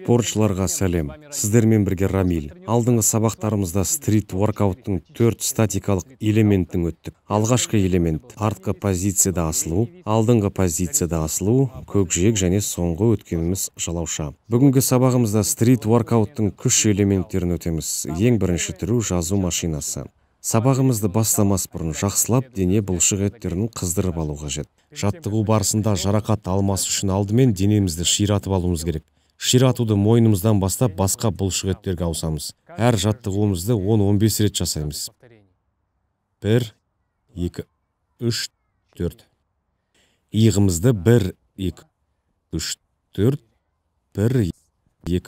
Спортшыларға сәлем. Сіздермен бірге Рамиль. Алдыңғы сабақтарымызда стрит воркауттың 4 статикалық элементін өттік. Алғашқы элемент артқы позицияда асылу, алдыңғы позицияда асылу, көкжиек және соңғы өткеніміз жалауша. Бүгінгі сабағымызда стрит воркауттың күш элементтерін өтеміз. Ең бірінші түрі жазу машинасы. Сабағымызды бастамас бұрын жақсылап дене бұлшық еттерін қыздырып алу қажет. Жаттығу барысында жарақат алмас үшін алдымен денемізді ширатып алуымыз керек. Ширатуды мойнымыздан бастап басқа бұлшық еттерге ауысамыз. Әр жаттығуымызды 10-15 рет жасаймыз. 1, 2, 3, 4. Иығымызды 1, 2, 3, 4, 1, 2,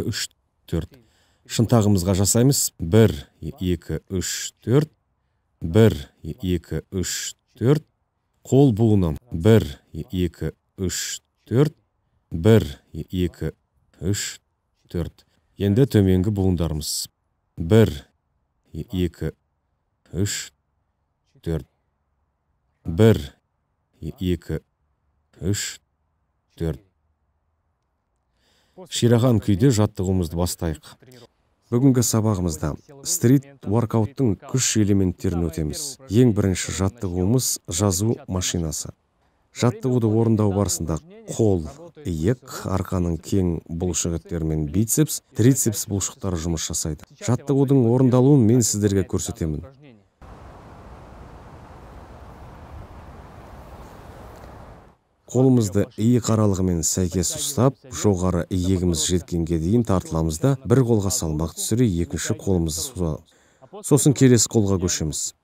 3, 4. Шынтағымызға жасаймыз. 1, 2, 3, 4, 1, 2, 3, 4. Қол буыны 1, 2, 3, 4, 1, 2, 3, 4. Енді төменгі буындарымыз. 1, 2, 3, 4, 1, 2, 3, 4. Шираған күйде жаттығуымызды бастайық. Бүгінгі сабағымызда стрит воркауттың күш элементтерін өтеміз. Ең бірінші жаттығуымыз жазу машинасы. Жаттығуды орындау барысында қол, иық, арқаның кең бұлшық еттері мен бицепс, трицепс бұлшықтары жұмыс жасайды. Жаттығудың орындалуын мен сіздерге көрсетемін. Қолымызды иық аралығымен сәйкес ұстап, жоғары иегіміз жеткенге дейін тартыламыз да, бір қолға салмақ түсіре, екінші қолымызды созамыз. Сосын келесі қолға көшеміз.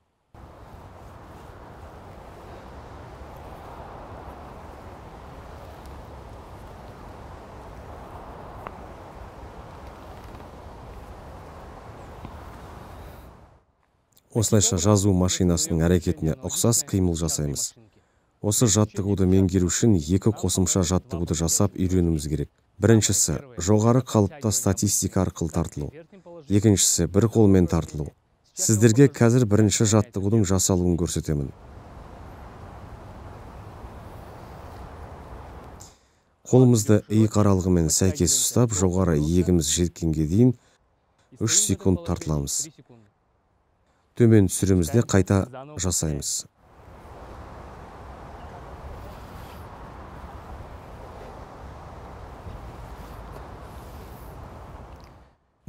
Осылайша жазу машинасының әрекетіне ұқсас қимыл жасаймыз. Осы жаттығуды меңгеру үшін екі қосымша жаттығуды жасап үйренуіміз керек. Біріншісі, жоғары қалыпта статистика арқылы тартылу. Екіншісі, бір қолмен тартылу. Сіздерге қазір бірінші жаттығудың жасалуын көрсетемін. Қолымызды иық аралығымен сәйкес ұстап, жоғары иегіміз жеткенге дейін 3 секунд тартыламыз. Төмен түсіреміз де қайта жасаймыз.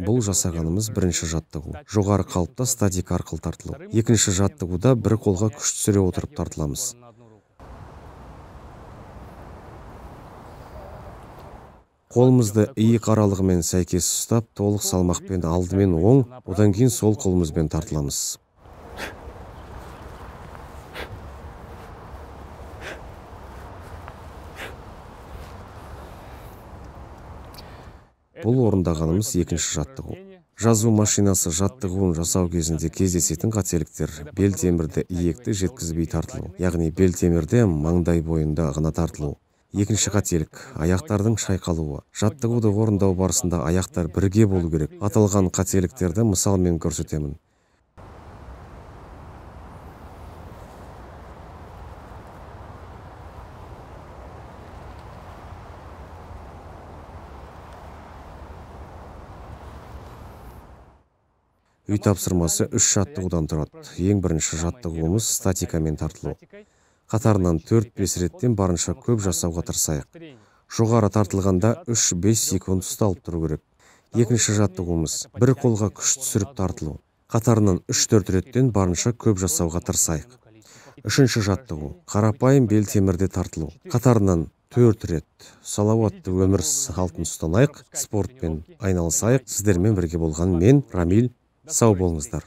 Бұл жасағанымыз бірінші жаттығу. Жоғары қалыпта статика арқылы тартылу. Екінші жаттығуда бір қолға күш түсіре отырып тартыламыз. Қолымызды иық аралығымен сәйкес ұстап, толық салмақпен алдымен оң, одан кейін сол қолымызбен тартыламыз. Бұл орындағанымыз екінші жаттығу. Жазу машинасы жаттығуын жасау кезінде кездесетін қателіктер бел темірді иекті жеткізбей тартылу, яғни бел темірде маңдай бойында ғана тартылу. Екінші қателік аяқтардың шайқалуы. Жаттығуды орындау барысында аяқтар бірге болу керек. Аталған қателіктерді мысалмен көрсетемін. Үй тапсырмасы 3 жаттығудан тұрады. Ең бірінші жаттығуымыз статикамен тартылу. Қатарынан 4-5 реттен барынша көп жасауға тырысайық. Жоғары тартылғанда 3-5 секунд ұсталып тұру керек. Екінші жаттығуымыз бір қолға күш түсіріп тартылу. Қатарынан 3-4 реттен барынша көп жасауға тырысайық. Үшінші жаттығу қарапайым бел темірде тартылу. Қатарынан 4 рет. Салауатты өмір салтын ұстанайық, спортпен айналысайық. Сіздермен бірге болған мен, Рамиль. Сау болыңыздар.